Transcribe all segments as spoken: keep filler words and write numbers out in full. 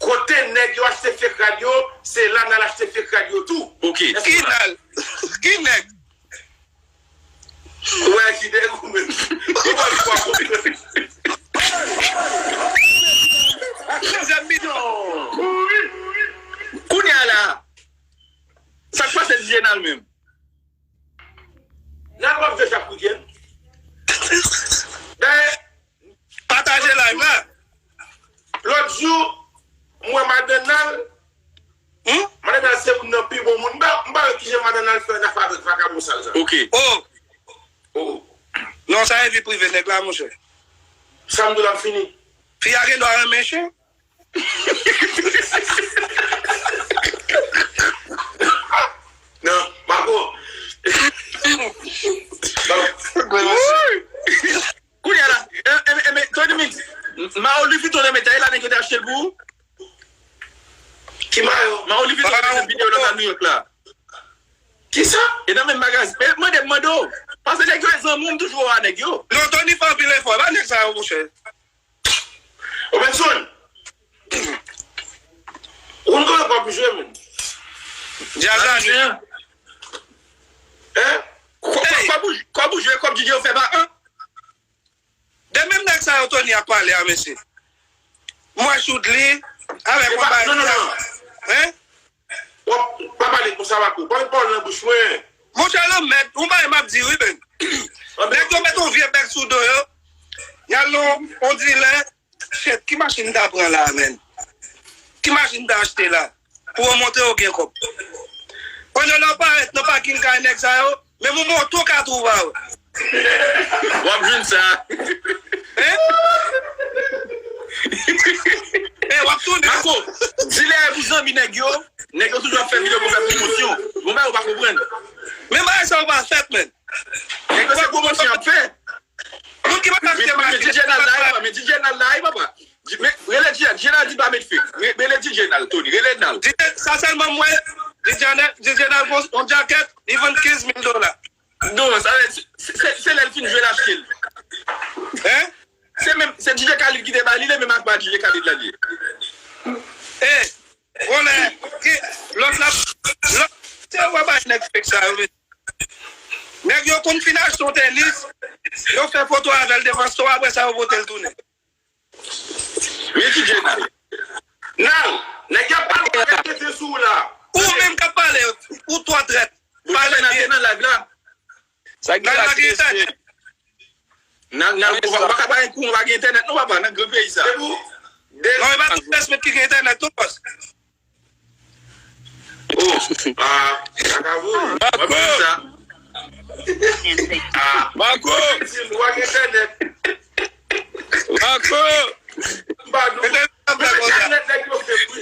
kote nèg yo achte fake rad yo, se la n al achte fake rad yo tou. Ok. Èske Ki nal? Ki nèg? Ou wè ki nèg ou menm? Ou wè kwa konprann? Mezanmi, non. Kounye a la, sa k pase Djenal menm? Nal w ap jwe chak wikenn. Dayè, Pataje live la. Lòt jou, m wè madan Nal. Hmm? Madan Nal se youn nan pi bon moun. M pa, m pa wè kijan madan Nal fè nan fè avèk vakabon sal sa. Ok. Oh. Oh. Non, sa e vi prive nèg la, monchè. Sa m di w la m fini. Fi a gen dwa renmen chen. Non, Marco. Kounye a la, e, e, e, Tony Mix, mayo Louis Vuitton nan men tay la, nèg yo te achte l pou ou? Ki mayo? Mayo Louis Vuitton nan videyo lòt la New York la. Kisa? E nan menm magazin. Men mande m, mande w. Paske nèg yo e zanmi w, m toujou wè nèg yo. Non, Tony fè anpil efò. E pa nèg sa yo, monchè. Robenson, ou konn kote kòb m jwe, menm? Djaz la jwe. Hein? Kò-, kò-, kòb ou, kòb ou jwe, kòb D J yo fè ba an? De menm nèg sa yo Tony ap pale a, mesye. M wè Choudly avèk yon bagay. Non, non, non. Hein? W ap pa pale konsa, Marco. Pa met pawòl nan bouch mwen. Monchè, lanmèd, yon bagay m ap di, wi, Ben. Nèg yo met yon vye bèk sou do yo. Y al nan yon dilè. Shit, ki machin m ta pran la, menn? Ki machin m ta achte la? Pou yo montre yo gen kòb. Pandan lè w parèt nan pakin kay nèg sa yo, menm yon moto ka twouve w. W ap jwenn sa. Hein? Eh, w ap tounen. Marco, dilè pou zanmi nèg yo, nèg yo toujou ap fè videyo pou fè pwomosyon. Bon, bagay ou pa konprann. Men bagay sa yo pa fèt, menn. Nèg yo se pwomosyon y ap fè. Moun ki pa ka achte machin. Men D J Nal la, papa, men D J Nal la, papa. Di-, men, rele D J, D J Nal di pa met fake. Re-, rele D J Nal, Tony, rele Nal. D J, sa sèlman m wè, D J Nal, D J Nal gon yon djakèt, li vann kenz mil dola. Non, sa vle di, se, se, se lè l fin jwe l achte l. Hein? Se menm, se D J Khaled ki te ba li, li menm ak ba D J Khaled la li ye. Eh, volè, ki, lòt la, lòt, se wè bay nèg fake sa yo, men. Nèg yo konn fin achte yon tenis, yo fè foto avè l devan store, apre sa yo pote l tounen. Men D J Nal. Nal, nèg y ap pale w, y ap pete sou ou la. Ou menm k ap pale, ou twò trèt. Pale byen. Nan live la. Sa gen la triste. Nan, nan, ou pa, ou pa ka bay kou, ou pa gen entènèt non, papa, nan gran peyi sa. Debout. Non, e pa tout fèsmet ki gen entènèt non, bòs. Oh, ah, sa ka vre. Mwen pa sa. Ah, Marco. Ou pa gen entènèt. Marco. M pa nou. Entènèt ap fè konsa. Entènèt nèg yo fè wi.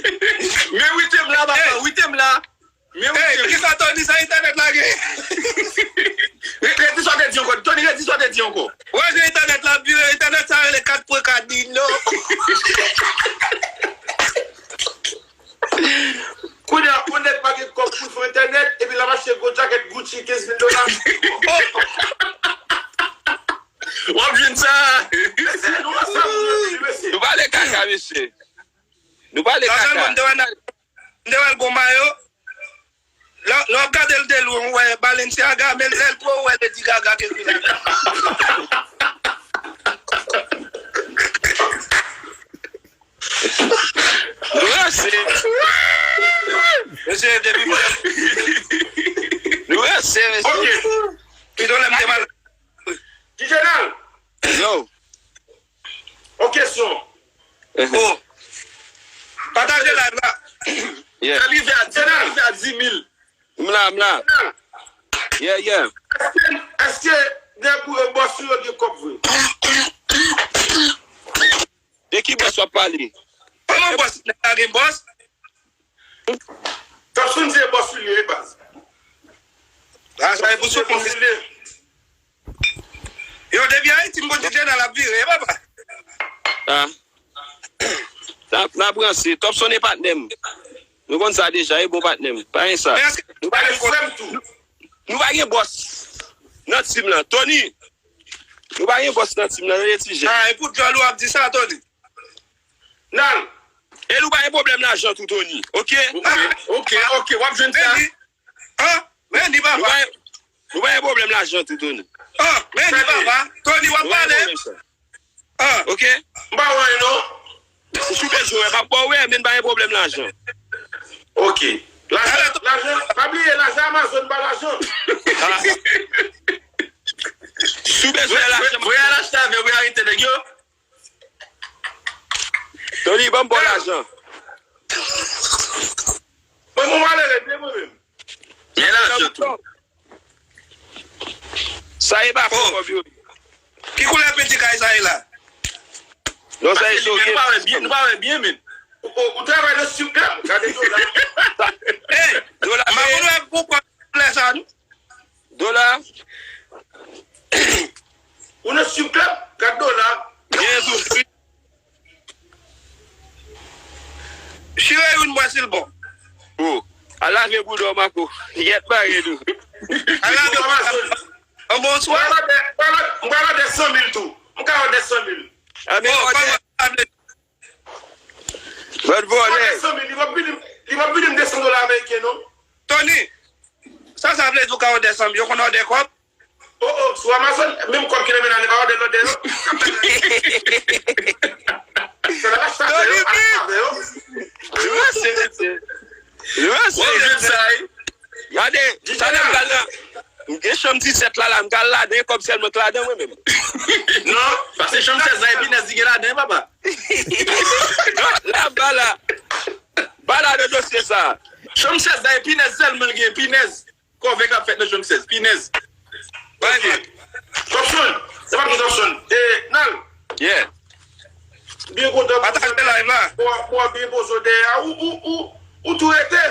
Men wi tem la, papa, wi tem la. Men wi, hey, kisa Tony sa entènèt la gen? Re-, redi sa w te di ankò. Tony, redi sa w te di ankò. Wè, gen entènèt la, vire entènèt sa rele kat pwen kat di non. Kounye a, yon nèg pa gen kòb pou l fè entènèt, epi l ap achte gwo djakèt Gucci kenz mil dola. W ap jwenn sa. Mesye, nou ansanm, nou ansanm, mesye. Nou pale kaka, mesye. Nou pale kaka. Sa sèlman, m te wè nan M te wè l gon mayo. Lè, lè w ap gade l de lwen, ou wè Balenciaga, men lè l pran, ou wè Lady Gaga ki vin. Nou ranse. Mesye, depi mwen. Nou ranse, mesye. Ok. Pito lè m te mal. D J Nal. Yo. On kesyon. Oh. Pataje live la. Yeah. Sa rive a, sa rive a dis mil. M la, m la. Yeah, yeah. Èske, èske nèg ou yo bòs ou yo gen kòb vre? De ki bòs w ap pale? Kòman bòs? Nèg la gen bòs? Tòpson se bòs ou li ye, baz. Ah, sa e pou sou konfis. Yo, depi Ayiti, m konn di Djenal ap vire, papa. Ah. N ap, n ap ranse. Tòpson e patnè m. Nou konn sa deja, e bon patnè m. Pa gen sa. Nou pa gen, nou, nou pa gen bòs nan team lan. Tony, nou pa gen bòs nan team lan, tande ti jèn. Ah, e pou djòl ou ap di sa, Tony? Nal. E pwoblèm lajan tou, Tony, oke? Oke, oke, oke, w ap jwenn sa. Randy, an? Randy, papa. Nou pa gen pwoblèm lajan tou, Tony. An, Randy, papa. Tony, w ap pale. An. Oke? M pa wè, non. Si w bezwen wè, m ap ba w wè, men m pa gen pwoblèm lajan. Oke. Lajan, lajan, pa bliye, lajan Amazon pa lajan. Si w bezwen lajan. Voye al achte avè, voye arete nèg yo. Tony, ban m ba w lajan. Mwen, mwen malere, byen mwen menm. Men lajan tou. Sa e pa fè kòb yo. Ki koulè penti kay sa ye la? Non, sa e li menm, nou pa wè byen, nou pa wè byen, men. Ou, ou, ou travay nan strip club? Gade dola. Ey, dola, m pa konn wè pou koulè sa, non. Dola. Ou nan strip club? Gade dola. Gen tou. Chire youn bwè si l bon. O, al lave bouda w, Marco. Yèt bare nou. Al lave bouda w. An, bonswa. M pral òdè, m pral òdè, m pral òdè san mil tou. M ka òdè san mil. A, men, o, òdè. Kòman sa vle? Lòt vòlè. M òdè san mil, li p ap vini, li p ap vini m de san dola ameriken, non. Tony, sa, sa vle di w ka òdè san mil, yo konn òdè kòb? O, o, sou Amazon, menm kòb ki nan men nan, li pa òdè lòdè yo. Sa la, achte avè yo, achte avè yo. Yo se, se. Yo se. Gade, sa nan pral nan. M gen chanm disèt la, la, m ka al ladan, kòb sèlman k ladan mwen menm. Non, paske chanm sèz la, e pinèz li gen ladan, papa. Non, la, ba la. Ba la nan dosye sa. Chanm sèz la, e pinèz sèlman l gen, pinèz. Kòve k ap fèt nan chanm sèz, pinèz. Bay vag. Thompson, se pa Thompson. E, Nal. Yeah. Byen kontan pou w, pou w byen poze w dèyè a. Ou, ou, ou, ou tou rete.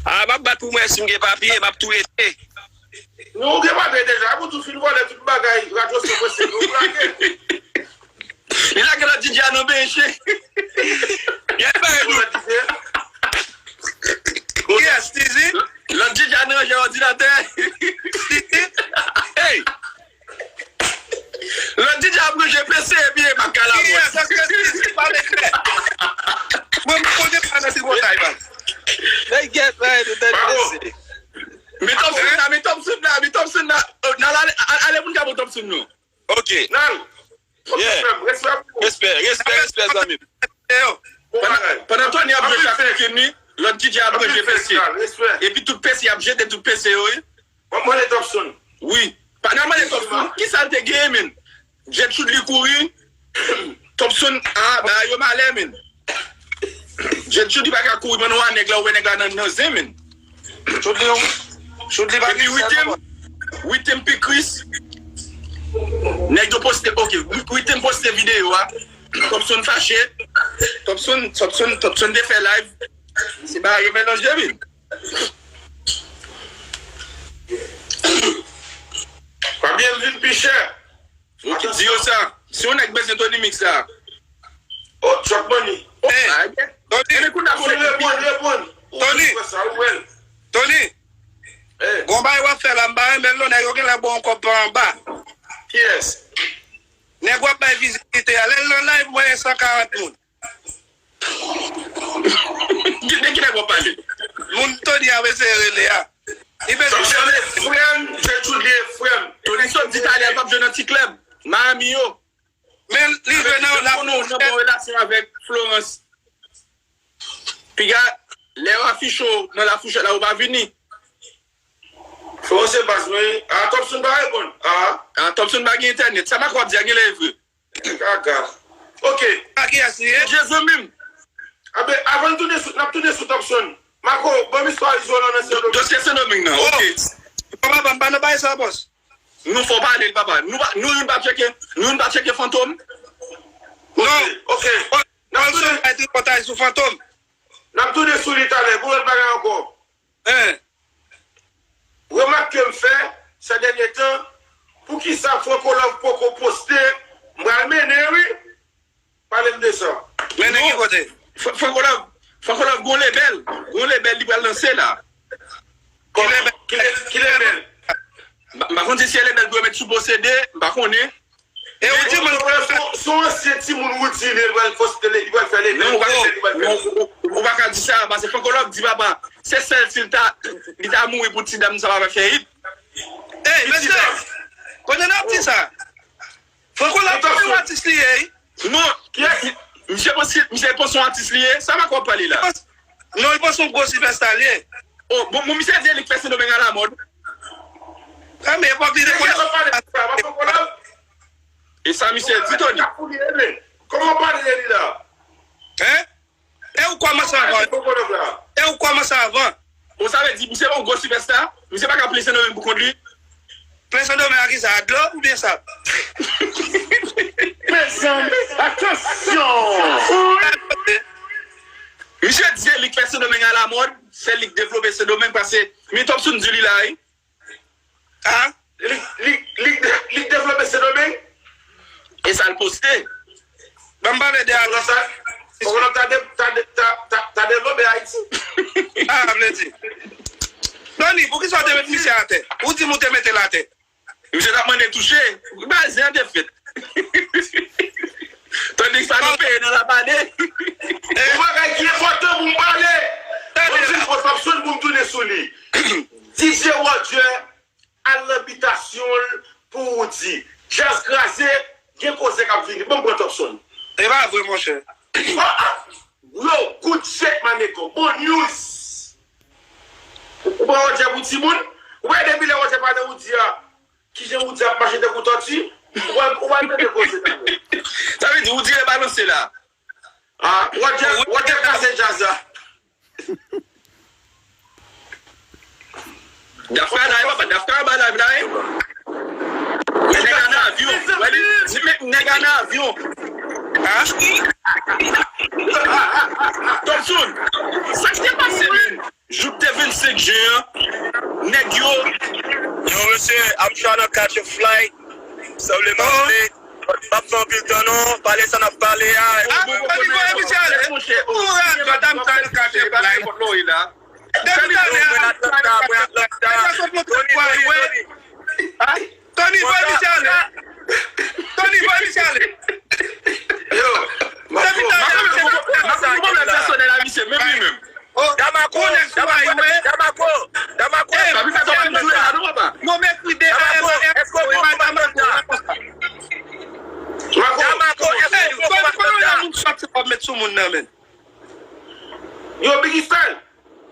A, m ap bat pou mwen si m gen papye, m ap tou rete. Non, ou gen papye deja. Apre w tou fin vòlè tout bagay, radyo san pwen senk, ou lage. Li lage lòt D J a nan benche. Yes, Steezy. Lòt D J a nan ranje òdinatè. Hey! Lòt D J ap ranje P C epi e pa ka la. Yes, èske Steezy pale klè? Mwen, m konnen pa nan tripotay, man. Nèg gèt, man, nou tèt blese. Men Thompson la, men Thompson la, men Thompson la. Nan ale, ale moun ka bon Thompson, non. Ok. Nan. Yeah. Respè, respè, respè, zanmi m. Pandan, pandan Tony ap jwe Jacqueline li, lòt D J ap jwe P C. Epi tout P C, y ap jete tout P C yo, wi. Mwen mande Thompson. Wi. Pa nan mande Thompson. Kisa l te genyen, menm? Gertrude li kouri. Thompson, a, ba yo malè, menm. Gertrude li pa ka kouri pandan w a nèg la, ou wè nèg la nan, nan zen, menm. Chou li, chou li pa gen sèl. Epi Withem, Withem pi Chris. Nèg yo poste, ok, Withem poste videyo a. Thompson fache. Thompson, Thompson, Thompson te fè live. Se bagay yo melanje, vin. Fabien vin pi chè. Ok, di yo sa. Si yon nèg bezwen Tony Mix la. Oh, Chuck Money. Oh, Tony. Tony. Tony. Tony. Gon bagay w ap fè la, m pa renmen l non, nèg yo genlè ba w kòb pa anba. Kiyès? Nèg w ap bay vizite a. Lè l nan live, mwen e san karant moun. De ki nèg w ap pale? Moun Tony ap eseye rele a. Li bezwen Tony se frè m, Gertrude li e frè m. Tony sot di talè l p ap jwe nan ti klèb Miami yo. Men li jwe nan la. Konnen w nan bon relasyon avèk Florence. Piga, lè yo afiche w nan la fouchèt la, ou pa vini. Florence se baz mwen. Ah, Thompson pa reponn. Ah. Ah, Thompson pa gen entènèt. Sa Marco ap di a genlè e vre. Gaga. Ok. A kiyès li ye? Jezi menm. Abe, avan n tounen sou, n ap tounen sou Thompson. Marco, ban m istwa Izolan nan Sendomeng. Dosye Sendomeng nan, ok. Papa, m pa nan bagay sa, bòs. Nou fò pale l, papa. Nou pa, nou youn pa tcheke, nou youn pa tcheke Fantom. Non. Ok. N ap tounen. Bay tripotay sou Fantom. N ap tounen sou li talè. Pou lòt bagay ankò. Hein. Remak ke m fè, sè dènye tan, poukisa Franco Love poko poste, m pral mennen wi. Pale m de sa. Mennen ki kote? Franco Love, Franco Love gon lebèl, gon lebèl li pral lanse la. Ki lebèl? Ki lebèl? M pa konn si se lebèl pou yo met sou posede, m pa konnen. E ou di mwen. Se yon ansyen timoun Woody li, li pral fòs, li pral fè li. Non, ou pa, li pral fè non, ou, ou, ou pa ka di sa, paske Franco Love di papa, se sèl si li ta, li ta mouri pou ti dam sa pa fè hit. Ey, mesye, kote n ap di sa? Franco Love se yon atis li ye, wi. Non, misye panse, misye panse yon atis li ye, sa pa kò pale la. Non, li panse yon gwo sipèsta li ye. Oh, bon, bon, misye di li k fè Sendomeng alamòd. Ah, men epòk li te konn. E sa misye di, Tony? Kòman w pale de li la? Hein? E ou kòmanse avan? E ou kòmanse avan? Ou sa vle di misye pa yon gwo sipèsta? Misye pa ka plen Sendomeng pou kont li? Plen Sendomeng ak kisa? Ak dlo oubyen sab? Mezanmi, atansyon! Misye di se li k fè Sendomeng alamòd, se li k devlope Sendomeng, paske men Topson di li la, wi. A? Li, li, li, li devlope Sendomeng? E sa l poste? Ban m pale de Ayiti. Ou konnen ta, ta, ta, ta, ta, ta devlope Ayiti. A, vle di. Tony, poukisa w te met misye atè? Ou di m ou te mete l atè. Misye t ap mande touche. Ou pa zen an te fèt. Tandis sa nou peye nan lapade. Yon bagay ki enpòtan pou m pale. Mwen di l, Topson pou m tounen sou li. D J Roger al nan bitasyon l pou Roody. Djaz kraze, gen koze k ap vini. Ban m pran Topson. E pa vre, monchè. Yo, good shit, my nigga. Bon news. Ou, ou pran Roger pou timoun? Ou wè depi lè Roger pa nan Roody a, kijan Roody ap mache tankou tòti? Ou pral, ou pral tande koze. Sa vle di Roody rebalanse la. Ah, Roger, Roger kraze djaz la. Dafka la, e papa, Dafka anba live la, e. Wè nèg la nan avyon. Wè li, di men nèg la nan avyon. Hein? Topson, sa k te pase menm? Jou k te vennsenk jen an, nèg yo. Yo, mesye, I'm trying to catch a flight. Sanble m ap fè anpil tan non, pale sa n ap pale a. Ah, Tony voye misye ale. Ou rad madam sa l kache bay. Depi talè a, Tony, Tony, Tony, Tony, voye misye ale. Tony, voye misye ale. Yo, depi talè a, misye nan pèsonèl a misye, menm li menm. Oh, Damako, Damako, Damako, Damako. Yo m ekri de Damako, èske w konprann sa? Damako, èske w konprann sa? Damako, èske w konprann sa? Moun sòti w ap met sou moun nan, men. Yo, Biggie Style,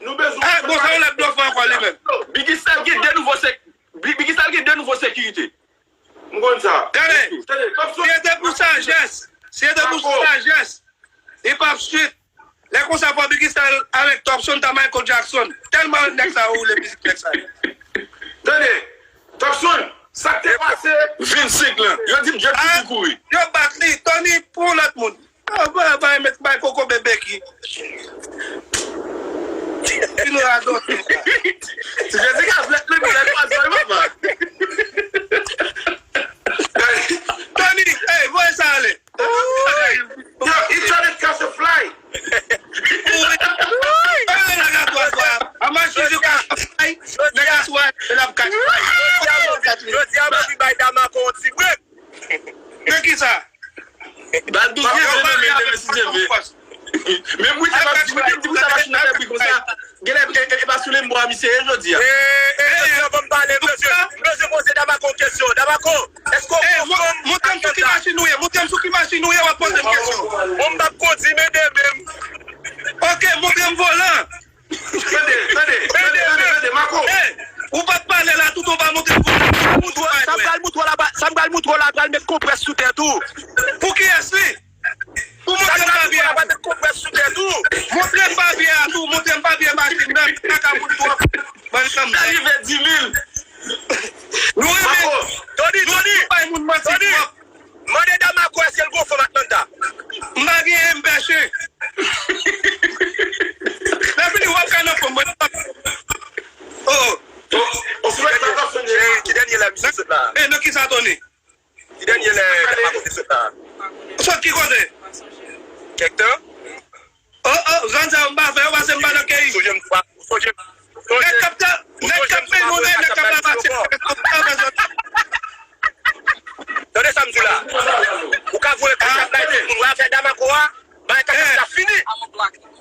nou bezwen. Ah, bon, sa yon lòt blòf ankò li menm. Biggie Style gen de nouvo sek-, Bi-, Biggie Style gen de nouvo sekirite. M konn sa. Gade, si se te pou sajès, si se te pou sajès, li p ap street. Lè konsa fò Biggie Style avèk Topson ta Michael Jackson. Tèlman nèg sa yo woule mizik nèg sa yo. Tande, Topson, sa k te pase? Vennsenk lan. Yo di m Jeff Kiki kouri. Yo bat li, Tony pou lòt moun. Ah, bay, bay, met bay koko bebe ki. Ki nou radote. Ti Jezi ka flèt li, nou lè kwaze, papa. Tony, hey, voye sa ale. Yo, he tried to catch a fly. Hey, nèg a twa fwa. Ama Jezi ka fly. Nèg a twa, l ap catch fly. Jodi a, mwen vin bay Damako yon ti break. Men kisa? Bal douz gen menm, men si Dye vle. Men mwen te di, mwen te di pou sa machin nan fè bri konsa. Genlè e, e, e pa sou lembo a misye ye jodi a. E, e, jodi a ban m pale, mesye. Mesye, poze Damako yon kesyon. Damako, èske w konfòm? Montre m sou ki machin ou ye. Montre m sou ki machin ou ye, w ap poze m kesyon. Bon, m p ap kondi, men de menm. Ok, montre m volan. Tande, tande, tande, tande, tande, Mako. Hey, ou pa t pale la, tout ou pa montre pou. Sa m pral montre w la, sa m pral montre w la, pral met konprès sou tèt ou. Pou kiyès li? Pou montre m papye a. Pral met konprès sou tèt ou. Montre m papye a tou, montre m papye machin nan, kaka moun twòp. Bann chanm. Sa rive di mil. Nou renmen. Tony, Tony, bay moun manti twòp. Mande Damako èske l gon fanm Atlanta. M pa genyen, m pèche. Lè fini, w ap ka nan fanm mwen. Oh. Ki dènye, ki dènye lè misye sot la? Eh, nan kisa, Tony? Ki dènye lè Damako te sot la? Sot ki kote? Kèk tan? Oh, oh, zòn sa yo m pa fè yo, pase m pa nan keyi. Sonje m, sonje, sonje. Nèg k ap ta-, nèg k ap mennen, nèg k ap ranmase. Tande sa m di w la.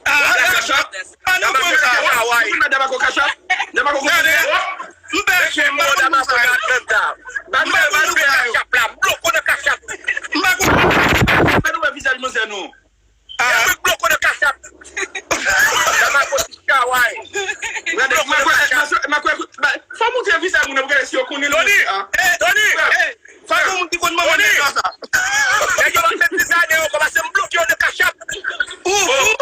Ah, Cash App. Ah, nou konn sa. Ou konn Dabako Cash App? Dabako konn sa. M pa konn sa. M pa konn sa. Ba nou, ba nou Cash App la. Bloko nan Cash App. M pa konn. Ba nou wè vizaj manzè nou. Ah. Epi bloko nan Cash App. Dabako ti chaway. Gade, bloko nan Cash App. Fò moutre vizaj moun nan pou gade si yo konnen. Tony, Tony. Fò gen moun ki konn manman nèg la sa. Nèg yo ap fè ti zade yo kòmanse m bloke yo nan Cash App. Ou, ou.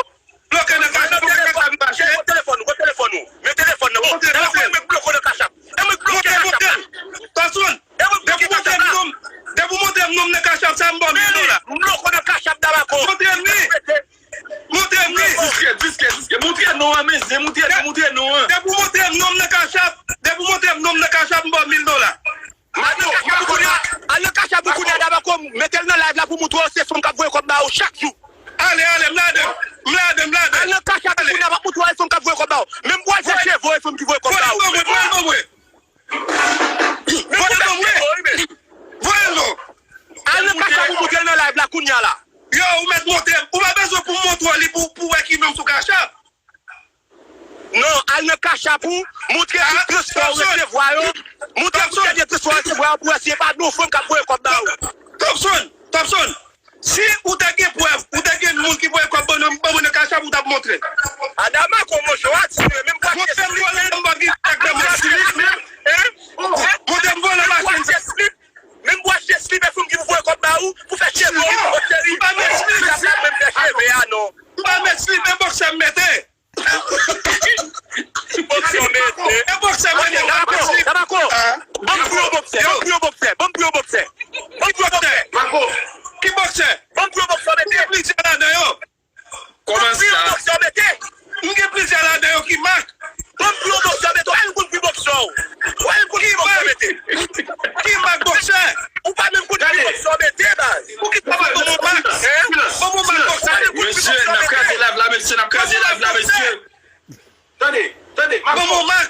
Bloke nan Cash App, bloke nan Cash App, li mache. Gon telefòn ou, gon telefòn ou. Men telefòn nan, bon. Telefòn mwen bloke nan Cash App. E mwen bloke Cash App la. Tòson. E mwen bloke Cash App la. Depi w montre m non m nan Cash App sa, m ba w mil dola. M bloke nan Cash App Dabako. Montre m li. Montre m li. Diskè, diskè, diskè. Montre non an, men zen, montre non, montre non an. Depi w montre m non m nan Cash App, depi w montre m non m nan Cash App, m ba w mil dola. Al nan Cash App ou kounye a, al nan Cash App ou kounye a, Dabako, mete l nan live la pou moutre w se fanm k ap voye kòb ba ou chak jou. Ale, ale, m ladan, m ladan, m ladan. Al nan Cash App ou kounye a, m ap moutre w se fanm k ap voye kòb ba ou. Menm bwè chèche voye fanm ki voye kòb ba ou. Voye l ban mwen, voye l ban mwen. Voye l ban mwen. Voye l non. Al nan Cash App ou moutre l nan live la kounye a la. Yo, ou mèt montre m. Ou pa bezwen pou m montre w li pou, pou w wè ki non m sou Cash App. Non, al nan Cash App ou, moutre tout transfè ou resevwa yo. Moutre tout dènye transfè ou resevwa yo pou wè si e pa non fanm k ap voye kòb ba ou. Topson, Topson, si ou te gen prèv, ou te gen moun ki voye kòb ban mwen, ban mwen nan Cash App, ou t ap montre. A Dabako, monchè, w a tire, menm bwè chèch li. Montre m vòlè m pa gen tèt nan mwen. Montre m vòlè machin. Menm bwè chèch li, men fanm ki pou voye kòb ba ou, pou fè cheve ou, mon cheri. M pa met slip. Ou pa menm fè cheve a, non. M pa met slip, e bòksè m mete. Bòksè w mete. E bòksè m mete. Dabako, Dabako. Ban m pou yon bòksè, ban m pou yon bòksè, ban m pou yon bòksè. Ban m pou yon bòksè. Ki bòksè? Ban m pou yon bòksè w mete. M gen plizyè ladan yo. Kòman sa? Ban m pou yon bòksè w mete. M gen plizyè ladan yo ki mak. Ban m pou yon bòksè w mete. Ou pa menm konn ki bòksè w. Ou pa menm konn ki bòksè w mete. Ki mak bòksè? Ou pa menm konn ki bòksè w mete, baz. Ou ki pa ban m mak? Hein? Ban m mak bòksè. Mesye, n ap kraze live la, mesye, n ap kraze live la, mesye. Tande, tande, m ap,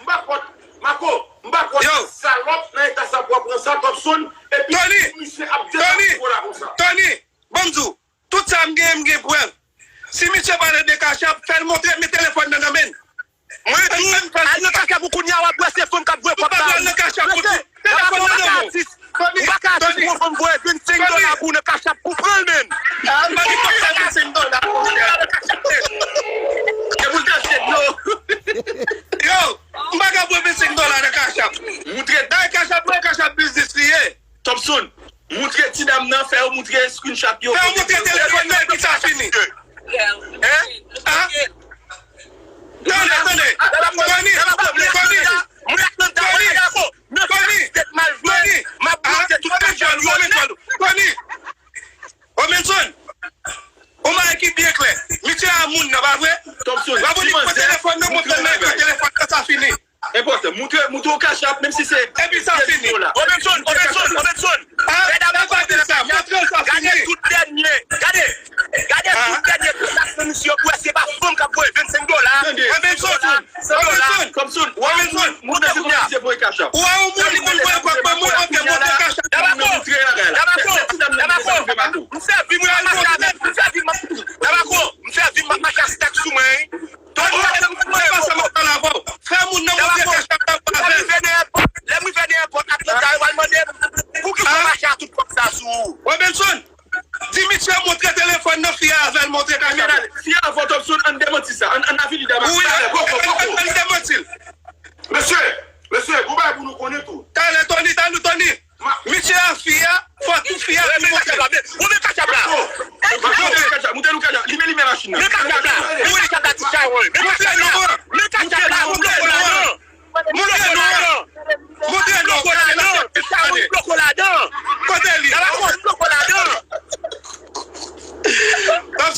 m ap pot, Mako, m ap pot salòp nan eta sa pou w ap pran sa, Topson, epi misye ap desann nivo la konsa. Tony, ban m di w, tout sa m gen, m gen prèv. Si misye pale de Cash App, fè l montre m telefòn nan nan men l. Mwen tou, al nan Cash App ou kounye a, w ap wè se fanm k ap voye kòb ba ou. Ou pa pral nan Cash App ou tou. Telefòn nan nan men w. Ou pa ka atis pou yon fanm voye vennsenk dola pou ou nan Cash App pou pran l menm. Ah, m pa gen kòb sa vennsenk dola, monchè. E pou l te achte dlo. Yo, m pa ka voye vennsenk dola nan Cash App. Moutre. Bay Cash App mwen, Cash App biznis li ye. Topson, moutre ti dam nan, fè yo moutre screenshot yo. Fè yo moutre telefòn nan epi sa fini. Hein? Ah? Tande, tande. Tony, Tony, Tony, Tony, Tony, Tony, Tony. Robinson, ou bagay ki byen klè. Misye a moun nan, pa vre? Topson, pa vre, li pran telefòn nan, mwen pran nan, pran telefòn nan, sa fini. Enpòtan, moutre, moutre yon Cash App, menm si se de mil dola. Robinson, Robinson, Robinson. Gade tout dènye, gade, gade tout dènye tranzaksyon misye yo pou wè si se pa fanm k ap voye vennsenk dola, vennsenk dola, san dola. Robinson, Robinson, Robinson, moutre kounye a. Ou wè yon moun li konn voye kòb ban mwen, ok, moutre Cash App. Dabako, Dabako, Dabako. M sèvi mwen, m ap mache avè m, m sèvi m ap, Dabako, m sèvi m ap mache ak stèk sou mwen, wi. Tony, mwen pase m ap pale avè w. Fè moun nan montre Cash App la pou avè l. Lè m rive nan èpòt, lè m rive nan èpòt Atlanta, yo pral mande m, poukisa w mache ak tout kòb sa sou ou? Robinson, di misye montre telefòn nan, fi a avè l montre Cash App. Fi a avè w, Topson, ann demanti sa. Ann, ann avili Dabako. Wi, ann demanti l. Mesye, mesye, gon bagay pou nou konnen tou. Talè, Tony, talè, Tony. Misye a, fi a, fò tou fi a ki monte. Ou men Cash App la. Moutre nou Cash App, moutre nou Cash App. Li men, li men machin nan. Men Cash App la. Ou men Cash App la, ti chawony. Men Cash App la. Men Cash App la, moutre nou. Moutre nou. Moutre nou. Bloko ladan. Ti chawony, bloko ladan. Kote li? Dabako, bloko ladan.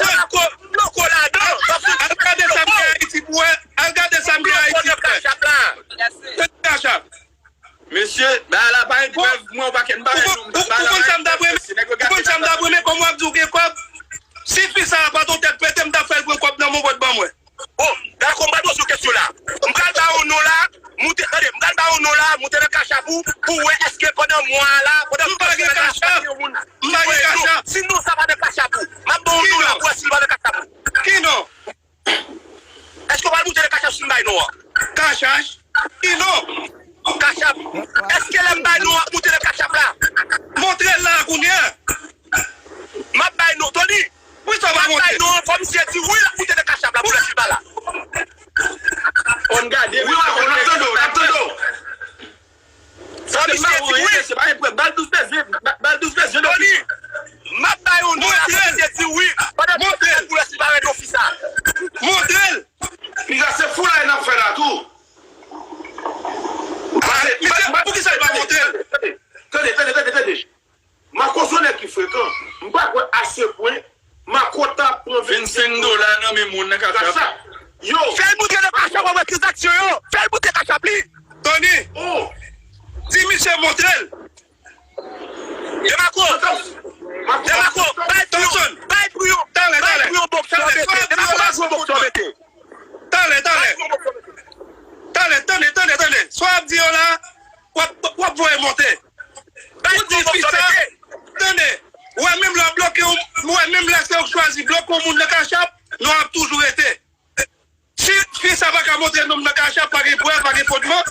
Dabako, bloko ladan. Al gade sa m gen Ayiti pou wè. Al gade sa m gen Ayiti pou wè. Cash App la. Mesye, bagay la pa gen prèv, mwen, ou pa kè, m pa kè non, bagay la pa gen prèv, mesye, nèg yo gate bagay la. Ou konn sa m t ap renmen, kòm w ap di w gen kòb, si fi sa a pa t yon tèt pete, m t ap fè l pran kòb nan men w pou l ban mwen. Bon, dakò, m pral poze w kesyon la. M pral ba w non la, moute, tande, m pral ba w non la, moute nan Cash App ou, pou w wè èske pandan mwa a la, pandan tout semèn la, pa gen yon moun ki voye non. Si non sa pa nan Cash App ou, m ap ba w non la pou wè si l pa nan Cash App ou. Ki non. Èske w pral moute nan Cash App si m bay non an? Cash App? Di non. Cash App. Èske lè m bay non an, moute nan Cash App la? Montre l la kounye a. M ap bay non, Tony. Wi, sa va monte. M ap bay non an, fò misye di wi, l ap moute nan Cash App la, pou lè si l pa la. Fò n gade, wi, wi, wi, n ap tande w, n ap tande w. Sa se maron, mesye, wi. Se pa yon prèv. Bal douz bezwen, ba- bal douz bezwen, Tony, m ap bay yon non la, montre l, mesye di wi. Pandan tout tan pou lè si pa wè non fi sa. Montre l. Piga se foulay n ap fè la tou. Mesye, poukisa l pa montre l? Tande, tande, tande, tande. Marco se yon nèg ki frekan. M pa kwè a se pwen Marco ta pran vennsenk dola nan men moun nan Cash App. Yo! Fè l moutre nan Cash App, w ap wè tranzaksyon yo. Fè l moutre Cash App li. Tony! Oh! Di misye montre l. Demarco! Demarco! Bay pou yon, bay pou yon, bay pou yon box mete. Demarco, bay pou yon box mete. Talè, talè. Talè, tande, tande, tande. Sa w ap di yo la, w ap, w ap voye monte. Ou di fi sa, tande. Ou wè menm lè w bloke, ou wè menm lè se ou k chwazi bloke yon moun nan Cash App, non ap toujou rete. Si fi sa pa ka montre non nan Cash App, pa gen prèv, pa gen fondman.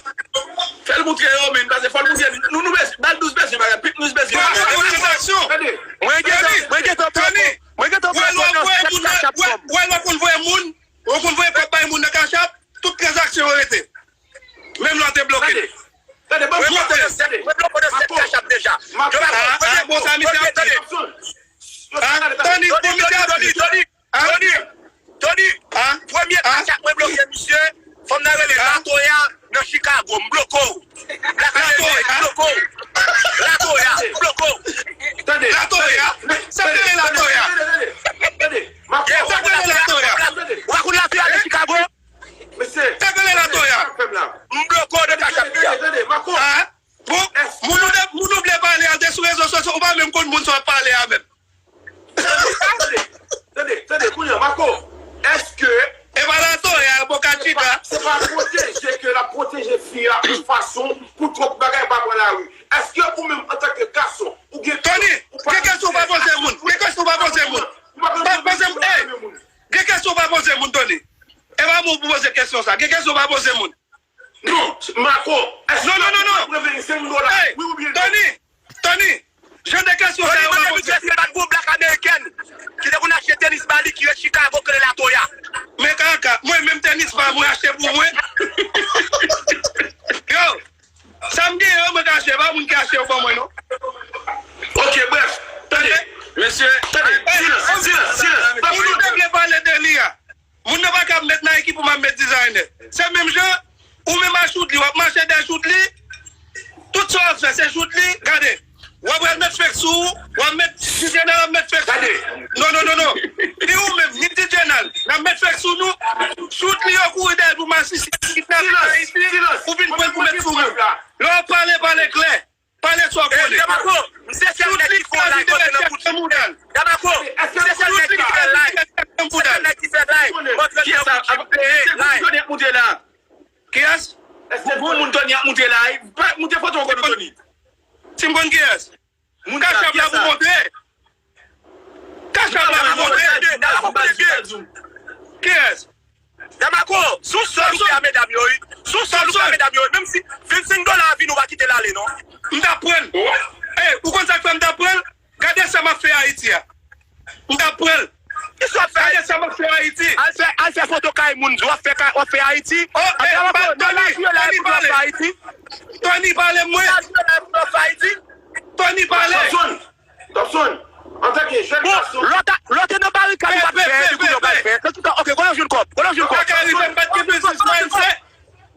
Fè l montre yo, men, paske fò l montre nou, nou bezwen, bal douz bezwen bagay, pik nou bezwen bagay. Fò l montre tranzaksyon. Tande. Mwen gentan, mwen gentan pran, mwen gentan pran konsyans Cash App kòm. Wè lè w konn voye moun, Ou konn voye kòb bay moun nan Cash App, tout tranzaksyon yo rete. Menm lè w te bloke. Tande, tande, ban m di w, tande, tande. Mwen bloke nan sèt Cash App deja. Marco, ah, bon, sa misye ap di. Tony, bon, misye ap di. Tony, Tony, Tony, premye Cash App mwen bloke misye, fanm nan rele Latoya nan Chicago, m bloke w. Latoya, m bloke w. Latoya, m bloke w. Tande, Latoya, sa k rele Latoya? Tande, tande, tande, tande. Sa k rele Latoya? Ou pa konn Latoya de Chicago? Mesye, sa k rele Latoya? M bloke w de Cash App li a. Tande, tande, Marco. Ah, bon, moun ou de, moun ou vle pale a, te sou rezo sosyo, ou pa menm konn moun sa w ap pale a menm. Tande, tande, tande, kounye a, Marco, èske e pa Latoya, Boca Chica. Se pa pwoteje ke l ap pwoteje fi a yon fason pou twòp bagay pa pran lari. Èske ou menm antanke gason, ou gen Tony, gen kesyon w pa poze moun. Gen kesyon w pa poze moun. Pa poze moun. Ey, gen kesyon w pa poze moun, Tony. E pa moun pou poze kesyon sa. Gen kesyon w pa poze moun. Non, Marco, èske non, non, non, non. Preveni senk dola? Ey, wi oubyen non? Tony, Tony, jan de kesyon sa yo pa poze. Tony, mwen menm, se pa gwo blak amerikèn ki te konn achte tenis ba li ki ret Chicago, ki rele Latoya. Men kaka, mwen menm tenis pa mwen achte pou mwen. Yo, sa m gen yo, mwen ka achte, pa moun ki achte yo ban mwen, non. Ok, bref, tande, mesye, tande, silans, silans, silans. Moun ou te vle pale de li a. Moun nan pa ka met Nike pou m ap met designer. Se menm jan, ou menm a Choudly, w ap mache dèyè Choudly, tout sa w ap fè, se Choudly, gade. W ap al met fake sou ou, w ap met, DJ Nal ap met fake sou ou. Non, non, non, non. Ni ou menm, ni DJ Nal, n ap met fake sou nou. Choudly yo kouri dèyè pou masisi, kidnape Ayiti, pou vin pran pou met sou moun. Lè w ap pale, pale klè. Pale sa w konnen. Damako, m se sèl nèg ki fè yon live monte nan bout. Damako, m se sèl nèg ki fè live. M se sèl nèg ki fè live montre nan bout, m peye live. Kiyès? Bon, bon moun Tony ap monte la. Pa monte foto ankò non, Tony. Si m konn kiyès? Moun Cash App la pou monte. Cash App la pou monte. Kiyès? Damako, sou sòl ou fè a medam yo, wi. Sou sòl ou fè a medam yo, wi. Menm si vennsenk dola a vini, ou pa kite l ale, non. M t ap pran l. Ey, ou konn sa k fè m t ap pran l? Gade sa m ap fè Ayiti a. M t ap pran l. Kisa w ap fè Ayiti? Gade sa m ap fè Ayiti. Al fè, al fè foto kay moun, w ap fè, w ap fè Ayiti. Oh, ey, Tony, Tony pale. Tony pale mwen. Tony pale. Topson, antanke jèn gason. Bon, lè w ta, lè w te nan barikad, ou pa t fè, epi kounye a w pral fè. Antoulèka, ok, kote w jwenn kòb? Kote w jwenn kòb?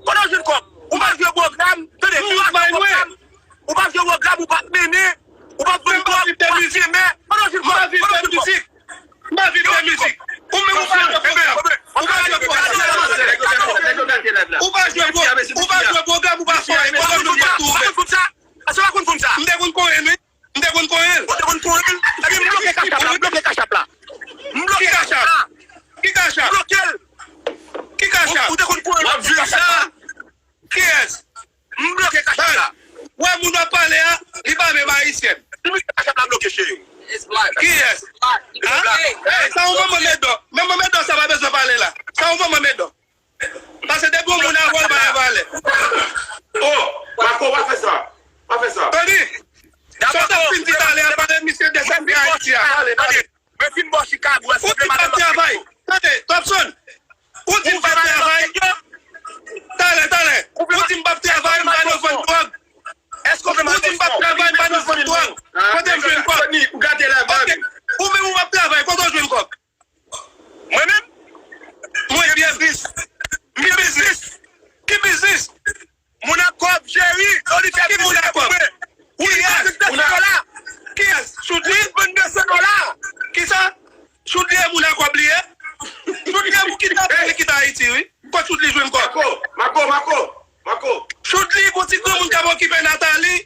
Kote w jwenn kòb? Ou pa jwe pwogram, tande, ou pa jwe pwogram, ou pa jwe pwogram, ou pa t mennen, ou pa t vann kòb, ou pa t femen. Kote w jwenn kòb? Kote w jwenn kòb? M pa viv de mizik. Ou menm ou pa jwe pwogram. Ou pa jwe pwogram. Ou pa jwe pwogram, ou pa fè anyen. Kote w jwenn kòb tou, ou menm? Ou pa konn sa? Èske w pa konn sa? M te konn konyen, wi. M te konn konyen l. Ou te konn konyen l? Ebyen, m bloke Cash App la, m bloke Cash App la. M bloke di m pa travay. Tande, Topson. Ou di m pa travay. Talè, talè. Ou di m pa travay, m pa nan vann dwòg. Ou di m pa travay, m pa nan vann dwòg. Kote m jwenn kòb? Ou gate la, ok. Ou menm ou pa travay, kote w jwenn kòb? Mwen menm? Mwen gen biznis. M gen biznis. Ki biznis? Moun ak kòb, cheri, yo li fè biznis pou mwen. Ou li vann de san dola. Kiyès? Choudli? Ou li vann de san dola. Kisa? Choudli e moun ak kòb li ye? Choudli e moun ki t ap li kite Ayiti, wi. Kot Choudli jwenn kòb? Mako, Mako, Mako, Mako. Choudli, gon ti granmoun k ap okipe Nathalie.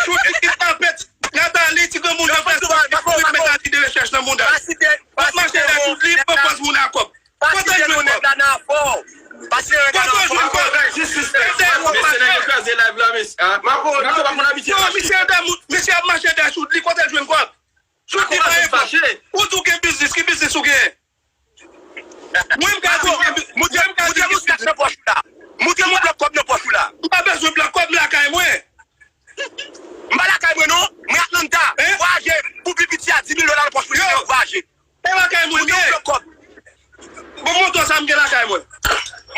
Choudli ki t ap pet Nathalie, ti granmoun nan fè sa, ki met Nathalie de rechèch nan mouda. Kot mache dèyè Choudli, pran pòz moun ak kòb. Kote l jwenn kòb? Kote l jwenn kòb? Mesye, nèg yo kraze live la, mesye. Ah, Mako, Mako pa konn abitye. Yo, misye, misye ap mache dèyè Choudli, kote l jwenn kòb? Choudli pa gen kòb. Ou di w gen biznis, ki biznis ou gen? Mwen, m ka di w, moutre, moutre moustache nan pòch ou la. Moutre m yon blòk kòb nan pòch ou la. M pa bezwen blòk kòb, m lakay mwen. M pa lakay mwen non, mwen Atlanta. Vwayaje pou pi piti a dis mil dola nan pòch ou, li fè vwayaje. E lakay mwen m ye. Bon, montre w sa m gen lakay mwen.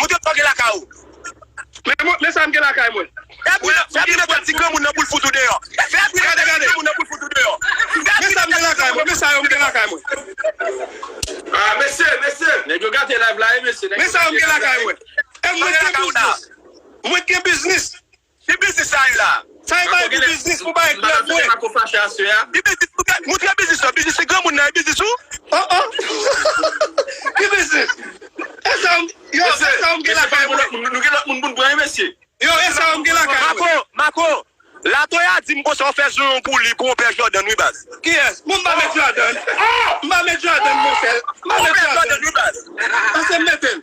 Montre m sa w gen lakay ou. Men, men sa m gen lakay mwen. Fè bri nan, fè bri nan tèt ti granmoun nan pou l fout ou deyò. Fè bri nan tèt ti granmoun nan pou l fout ou deyò. Men sa m gen lakay mwen. Men sa yo m gen lakay mwen. Ah, mesye, mesye. Nèg yo gate live la, wi, mesye. Men sa yo m gen lakay mwen. E mwen gen biznis. Mwen gen biznis. Ki biznis sa ye la? Sa e bay pou biznis, pou bay glòb mwen. Mako fache aswè a. Ki biznis pou gade? Moutre biznis lan. Biznis se granmoun nan, e biznis ou? Oh, oh. Ki biznis? E sa w, yo, e sa w m gen lakay mwen. Nou gen lòt moun pou n pran, wi, mesye. Yo, e sa w m gen lakay mwen. Mako, Mako, Latoya di m konsa w fè zonyon pou li, pou yon pè Jordan, wi, baz. Kiyès? Mwen m pa met Jordan. M pa met Jordan, monchè. M pa met Jordan. Pase m mete l.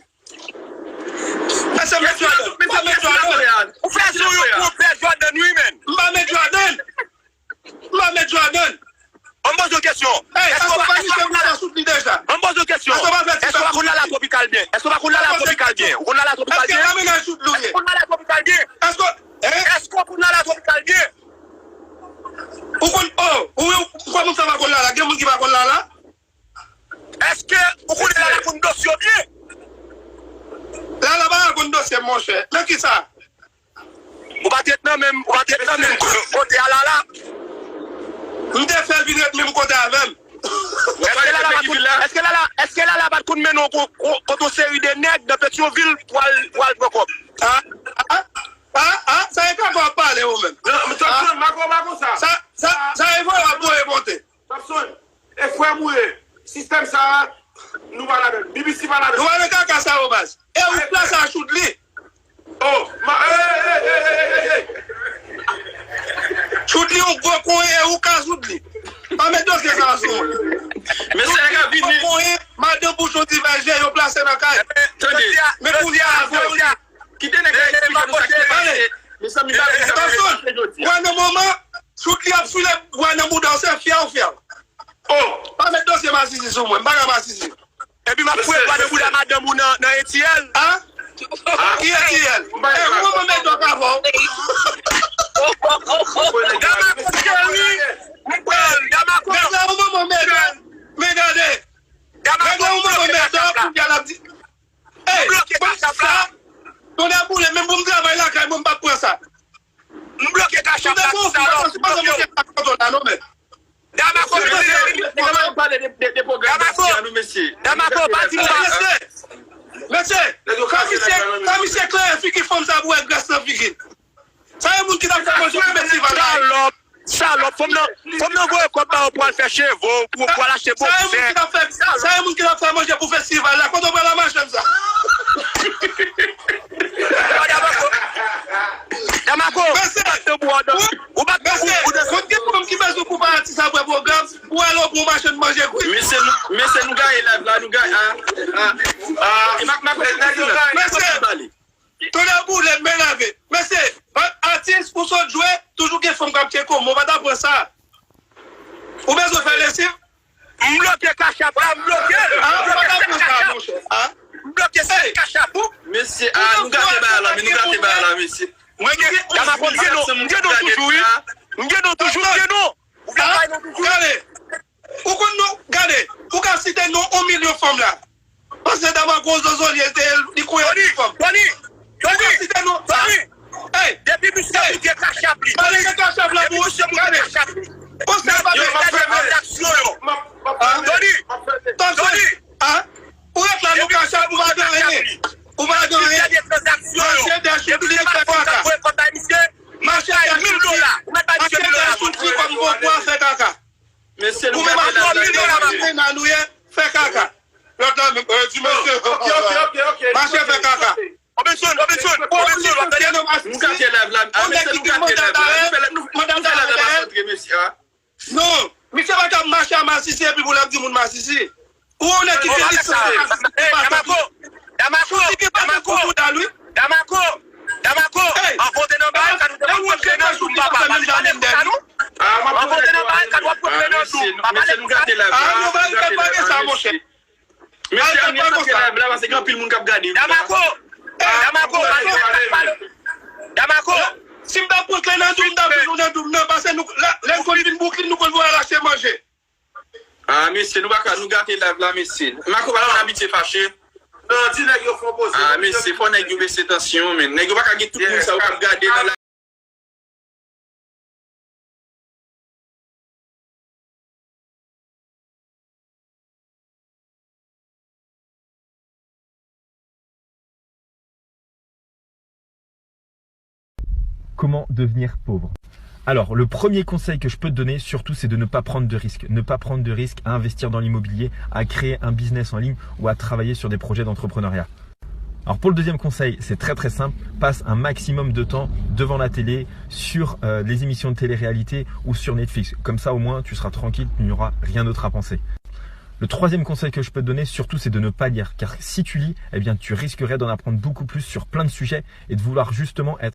Pase m met Jordan. M pa met Jordan. Ou fè zonyon pou pè Jordan, wi, menn. M pa met Jordan. M pa met Jordan. An m poze w kesyon. Èske w pa, èske w pa konn Lala Tropikal byen? Èske w pa konn Lala Tropikal byen? Ou konn Lala Tropikal byen? Èske w konn Lala Tropikal byen? Èske w konn Lala Tropikal byen? Ou konn, oh, ou, ou kwè moun sa pa konn Lala? Gen moun ki pa konn Lala? Èske ou konnen Lala konn dosye w byen? Lala pa konn dosye m, monchè. Nan kisa? Ou pa t ret nan menm, ou pa t ret nan menm kote a Lala? M te fè l vin ret menm kote avè m. Èske Lala pa t konn, èske Lala, èske Lala pa t konn mennen w ko-, ko-, kote yon seri de nèg nan Petyonvil pou al, pou al pran kòb? Ah, ah, ah, ah, sa e kaka w ap pale ou menm. Non, m t ap tann, Mako, Mako sa. Sa, sa, sa e voye w ap voye monte. Topson, e frè m ou ye. Sistèm sa a, nou pa ladan l. B B C pa ladan l. Nou pa nan kaka sa yo, baz. E ou plas a Choudli. Oh, ma, ey, ey, ey. Choudli yon gwo konyen, e ou ka Choudli. Pa met dosye sa a sou mwen. Mesye, nèg ap vini. Gwo konyen, madan bouchon ti vèje, yo plase nan kay. Tande. Men kounye a, avè w li. Kite nèg la eksplike nou sa k te pase. Mezanmi, m pa vle sa pase jodi a. Wè nan moman, Choudli ap file bwa nan bouda w, se fyè w fyè w. Oh! Pa met dosye masisi sou mwen, m pa ka masisi. Epi m ap fouye bwa nan bouda madanm ou nan, nan A T L. Ah? Ki A T L? E, ou mwen mèt dòk avè w. Damako cheri, m pran Damako. Nèg la, ou mwen mèt dòk. Men gade. Nèg la, ou mwen mèt dòk, kounye a l ap di, Ey, bloke Cash App la. Tonnè boule, menm pou m travay lakay mwen, m p ap pran sa. M bloke Cash App la, ti salòp, m bloke w. Damako, mesye. Damako, Damako, pa di m pa. Mesye, mesye, sa misye, sa misye klere figi fanm sa pou wè gras nan figi l. Sa e moun ki t ap fè manje pou festival la. Salòp, salòp, fanm nan, fanm nan voye kòb ba ou pou al fè cheve w, pou, pou al achte bokse. Sa e moun ki t ap fè, sa e moun ki t ap fè manje pou festival la. Kote w pran la machann sa? Damako, Damako, ou bat tanbou an dan, ou bat tanbou, ou dan. Konn gen fanm ki bezwen pou pa atis apre pwogram, ou al yon bon machann manje kwi. Mesye, nou, mesye, nou gaye live la, nou gaye, ah, ah, ah, e mak, mak, mesye. Tonnè boule, men lave. Mesye, atis ou sot jwe, toujou gen fanm k ap tcheke w, men w pa ta pran sa. Ou bezwen fè lesiv? M bloke Cash App la, m bloke l. Ah, ou pa ta pran sa, monchè. Ah. M bloke se Cash App ou. Mesye, ah, nou gate bagay la, men nou gate bagay la, mesye. Mwen gen, Damako, m gen non, m gen non toujou, wi. M gen non toujou, m gen non. Ou vle bay non toujou? Gade. Ou konn non, gade. Ou ka site non yon milyon fanm la. Paske Damako Zozo li te li kouri ak fanm. Tony, Tony, Tony, Tony. Hey, depi misye moute kachap li. Malere kachap la pou ou gade. Konsèy pa de tranzaksyon yo. Tony, Tony. Ou ret la nou kachap ou pa gen anyen. Ou pa gen anyen. Mache dèch ou fè kaka. Mache dèch ou fè kaka. Mache dèch ou fè kaka. Mesye nou gate la. Ou menm ak mil dola nou ye, fè kaka. Lòt la menm, euh, di mesye. Ok, ok, ok, ok. Mache fè kaka. Robinson, Robinson, Robinson, w ap tande? Nou gate live la. Ah, mesye nou gate live la. Nou fè live, nou fè live la pa antre mesye a. Non, misye pa ka mache a masisi epi pou l ap di moun masisi. Ou nèg ki gen lisans. Damako, Damako, Damako, Damako, Damako, anvote nan bagay kad ou te pran nan dou m papa. Pale, pale pou sa nou. Anvote nan bagay kad w ap pran nan dou m. Pa pale pou sa nou. Ah, nou pa gen sa, monchè. Mesye, ann antre live la, paske gen anpil moun k ap gade. Damako, Damako, pale, pale. Damako, si m ta pran kle nan dou m, m ta vin ou nan dou m nan, paske nou, lè n konn vin Brooklyn, nou konn voye al achte manje. Ah, mesye, nou pa ka, nou gate live la, mesye. Mako pa konn abitye fache. Non, di nèg yo fè yon poze. Ah, mesye, fò nèg yo bese tansyon, men. Nèg yo pa ka gen tout moun sa yo k ap gade nan live. Comment devenir pauvre ? Alors, le premier conseil que je peux te donner, surtout, c'est de ne pas prendre de risques. Ne pas prendre de risques à investir dans l'immobilier, à créer un business en ligne ou à travailler sur des projets d'entrepreneuriat. Alors, pour le deuxième conseil, c'est très très simple. Passe un maximum de temps devant la télé, sur euh, les émissions de télé-réalité ou sur Netflix. Comme ça, au moins, tu seras tranquille, tu n'auras rien d'autre à penser. Le troisième conseil que je peux te donner, surtout, c'est de ne pas lire. Car si tu lis, eh bien, tu risquerais d'en apprendre beaucoup plus sur plein de sujets et de vouloir justement être